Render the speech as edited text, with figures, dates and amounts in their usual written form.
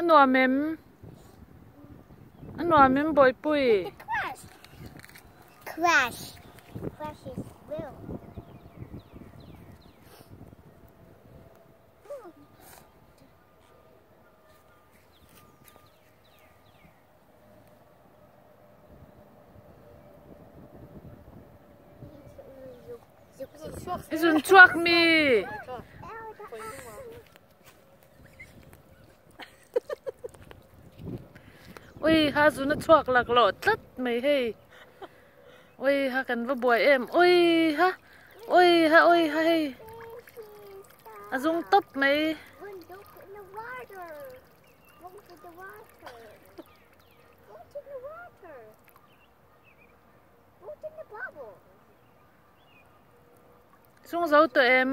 nuam em? A nuam em Bawihpui? Crash. Crash. Crash is real. I zun chhuak mi? Ui ha zun a chhuak lak loh tlat mai hei. Ui ha kan va buai em. Ui ha ui ha ui ha hei. A zung tawp mai. Sung zo tawh em?